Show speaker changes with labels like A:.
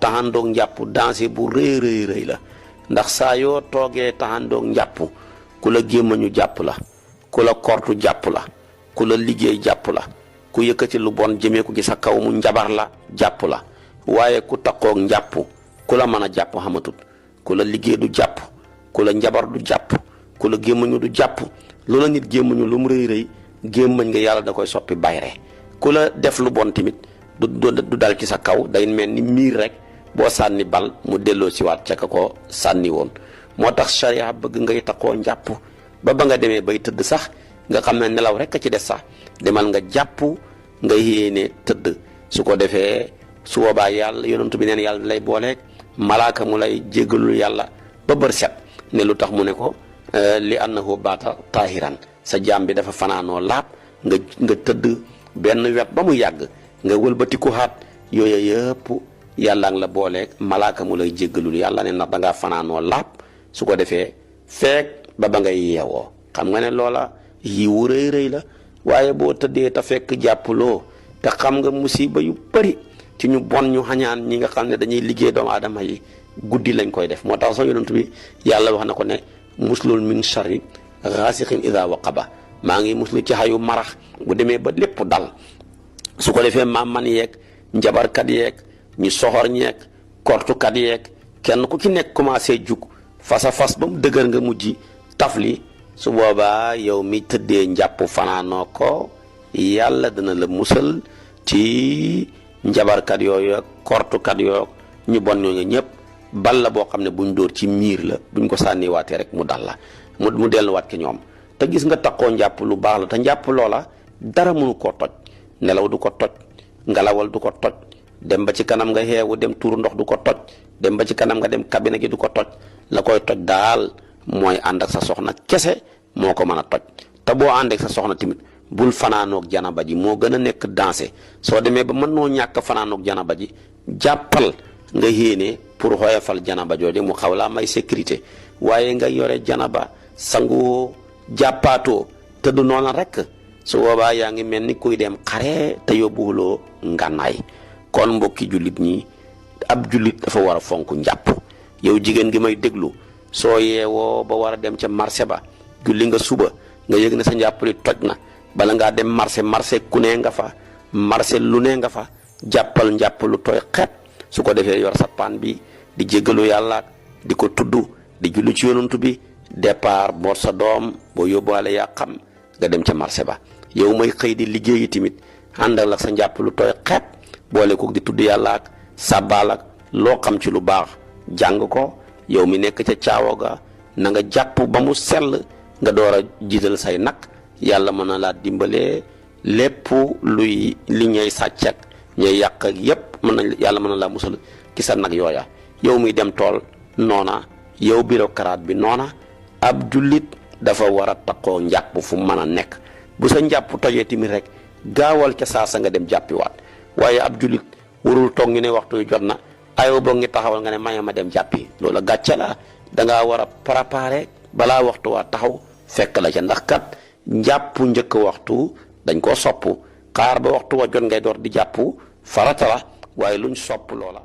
A: taxandoog njàpp danger bu rëy rëy rëy la ndax saa yoo toogee taxandoog njàpp ku la gémmañu jàpp la ku la kortu jàpp la ku la liggéey jàpp la ku yëkkati lu bon jëmee ko ci sa kaw mu njabar la jàpp la waaye ku takkoog njàpp ku la mën a jàpp xamatut ku la liggéey du jàpp ku la njabar du jàpp ku la gémmañu du jàpp lu la nit gémmañu lu mu rëy rëy gémmañ nga yàlla da koy soppi bayre ku la def lu bon tamit du dal ci sa kaw day mel ni miir rek boo sànni bal mu delloo si waat ca ka ko sànni woon moo tax charia bëgg ngay takkoo njàpp ba nga demee bay tëdd sax nga xam ne nelaw rek a ci des sax demal nga jàpp nga yéene tëdd su ko defee su boobaa yàlla yonent bi neen yàlla lay booleeg malaaka mu lay jéggalul yàlla ba bër set ne lu tax mu ne ko li annahu baata taahiran sa jaam bi dafa fanaanoo laab nga tëdd benn wet ba mu yàgg nga wëlbatiku xaat yooyu yëpp yàlla ngi la booleeg malaaka mu lay jéggalul yàlla ne ndax da ngaa fanaanoo laab su ko defee feek ba ngay yeewoo xam nga ne loola yiwu rëy rëy la waaye boo tëddee te fekk jàppuloo te xam nga musiba yu bari ci ñu bon ñu xañaan ñi nga xam ne dañuy liggéey doomu aadama yi guddi lañ koy def moo tax sax yonent bi yàlla wax na ko ne muslul min sharri ghasiqin idha waqaba maa ngi muslu ci xayu marax bu demee ba lépp dal su ko defee maam man yeeg njabarkat yeeg ñu soxor ñeeg kortukat yeeg kenn ku ci nekk commencé jug fas a fas ba mu dëgër nga mujj tafli su boobaa yow mi tëddee njàpp fanaanoo ko yàlla dana la musal ci njabarkat yooyu ak kortukat yooyu ñu bon ñooñu ñëpp bal la boo xam ne buñ dóor ci miir la buñ ko sànniwaatee rek mu dal la mu delluwaat ki ñoom te gis nga takkoo njàpp lu baax la te njàpp loola dara mënu koo toj nelaw du ko toj ngalawal du ko toj dem ba ci kanam nga xeewu dem tuur ndox du ko toj dem ba ci kanam nga dem cabine gi du ko toj la koy toj daal mooy ànd ak sa soxna kese moo ko mën a toj te boo ànd ak sa soxna tamit bul fanaanoog janaba ji moo gën a nekk dansé soo demee ba mën noo ñàkk fanaanoog janaba ji jàppal nga yéene pour xoyafal janaba jooju mu xaw laa may sécurité waaye nga yore janaba sangu jàppaatoo te du noona rek su boobaa yaa ngi mel ni kuy dem xare te yóbbuwuloo ngànnaay kon mbokki jullit ñi ab jullit dafa war a fonk njàpp yow jigéen gi may déglu soo yeewoo ba war a dem ca marché ba julli nga suba nga yëg ne sa njàpp li toj na bala ngaa dem marché ku ne nga fa marché lu ne nga fa jàppal njàpp lu tooy xeet su ko defee yor sa paan bi di jéggalu yàlla di ko tudd di julli ci yonantu bi départ boot sa doom boo yóbbaale yaa xam nga dem ca marché ba yow may xëy di liggéeyi tamit àndal ak sa njàpp lu tooy xeet boole ko di tudd yàlla ak sàbbaal ak loo xam ci lu baax jàng ko yow mi nekk ca caawa ga na nga jàpp ba mu sell nga door a jiital say nag yàlla mën na laa dimbalee lépp luy li ñay sàcc ak ñay yàq ak yépp yàlla mën na laa musal ci sa nag yooya yow mi dem tool noona yow bureaucrate bi noona ab jullit dafa war a takkoo njàpp fu mën a nekk bu sa njàpp tojee tamit rek gaawal ca saa sa nga dem jàppiwaat waaye ab jullit warul toog ñu ne waxtu yu jot na ayoo boog ngi taxawal nga ne ma dem jàppi loola gàcce la dangaa war a préparer balaa waxtu waa taxaw fekk la ca ndax kat njàpp njëkk waxtu dañ koo sopp xaar ba waxtu wa jot ngay door di jàpp farata la waaye luñ sopp loola